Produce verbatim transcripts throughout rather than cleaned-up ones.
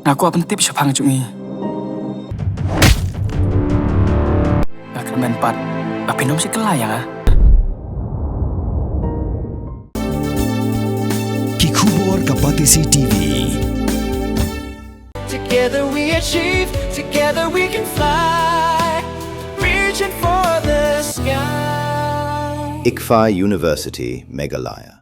Nga kwah pyntip shaphang jong i. Nga kyrmen pat ba phin ym shim kylla ïa nga. Ki khubor ka Batesi T V. Together we achieve, together we can fly. Reaching for the sky. ICFAI University, Meghalaya.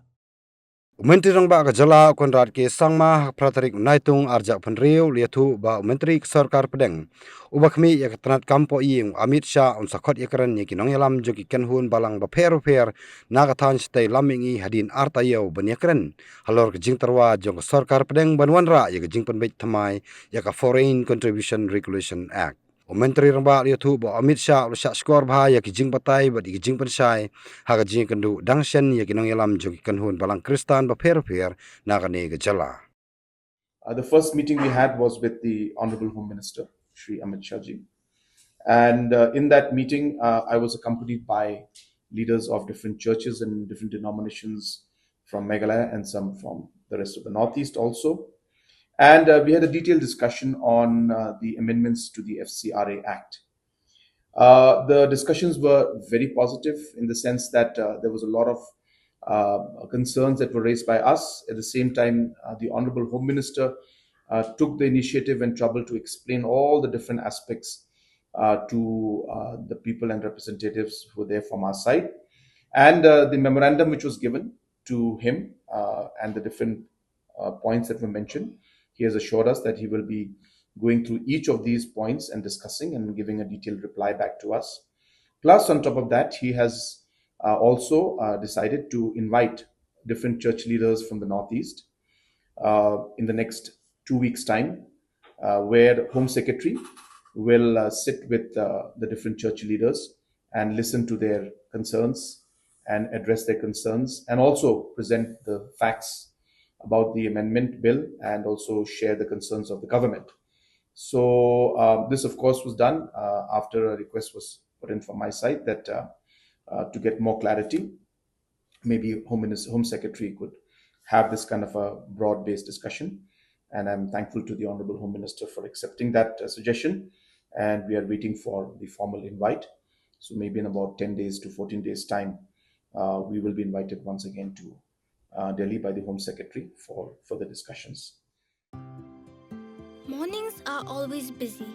U Myntri Rangbah ka jylla u Conrad K Sangma ha ka phra tarik u Naitung arhajar arphew hynriew u la ïathuh ba u Myntri ka Sorkar Pdeng uba khmih ïa ka tnat kam poh ïing u Amit Shah un sa khot ïakren ïa ki nongïalam jong ki kynhun balang bapher bapher na ka thaiñ shatei lam mihngi hadien ar taïew ban ïakren halor ka jingtyrwa jong ka Sorkar Pdeng ban wanrah ïa ka jingpynbeit thymmai ïa ka Foreign Contribution Regulation Act. U Myntri Rangbah u la ïathuh ba u Amit Shah u la shah shkor bha ïa ki jingbatai bad ïa ki jingpynshai ha ka jingïakynduh dang shen ïa ki nongïalam jong ki kynhun balang Khristan bapher bapher na kane ka jylla. Uh, the first meeting we had was with the Honorable Home Minister, Shri Amit Shah ji. And uh, in that meeting, uh, I was accompanied by leaders of different churches and different denominations from Meghalaya and some from the rest of the Northeast also. And uh, we had a detailed discussion on uh, the amendments to the F C R A Act. Uh, the discussions were very positive in the sense that uh, there was a lot of uh, concerns that were raised by us. At the same time, uh, the Honorable Home Minister uh, took the initiative and trouble to explain all the different aspects uh, to uh, the people and representatives who were there from our side. And uh, the memorandum which was given to him uh, and the different uh, points that were mentioned, he has assured us that he will be going through each of these points and discussing and giving a detailed reply back to us. Plus, on top of that, he has uh, also uh, decided to invite different church leaders from the Northeast uh, in the next two weeks' time, uh, where Home Secretary will uh, sit with uh, the different church leaders and listen to their concerns and address their concerns and also present the facts about the amendment bill and also share the concerns of the government. So, um, this, of course, was done uh, after a request was put in from my side that uh, uh, to get more clarity, maybe Home, Minister, Home Secretary could have this kind of a broad-based discussion. And I'm thankful to the Honorable Home Minister for accepting that uh, suggestion. And we are waiting for the formal invite. So maybe in about ten days to fourteen days' time, uh, we will be invited once again to uh, Delhi by the Home Secretary for further discussions. Mornings are always busy.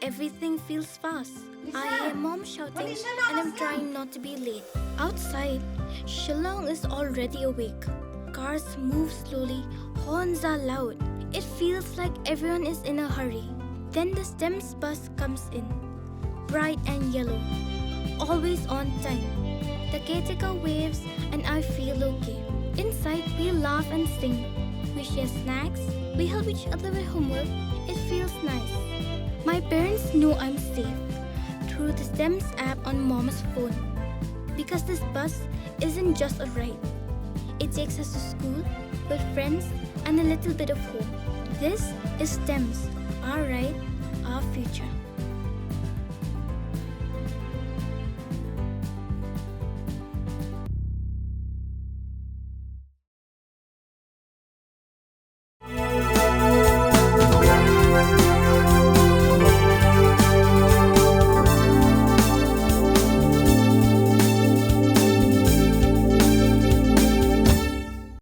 Everything feels fast. I hear mom shouting and I'm trying not to be late. Outside, Shillong is already awake. Cars move slowly, horns are loud. It feels like everyone is in a hurry. Then the STEMS bus comes in. Bright and yellow. Always on time. The caretaker waves and I feel okay. Inside, we laugh and sing. We share snacks. We help each other with homework. It feels nice. My parents know I'm safe through the STEMS app on Mom's phone. Because this bus isn't just a ride, it takes us to school, with friends, and a little bit of home. This is STEMS, our ride, our future.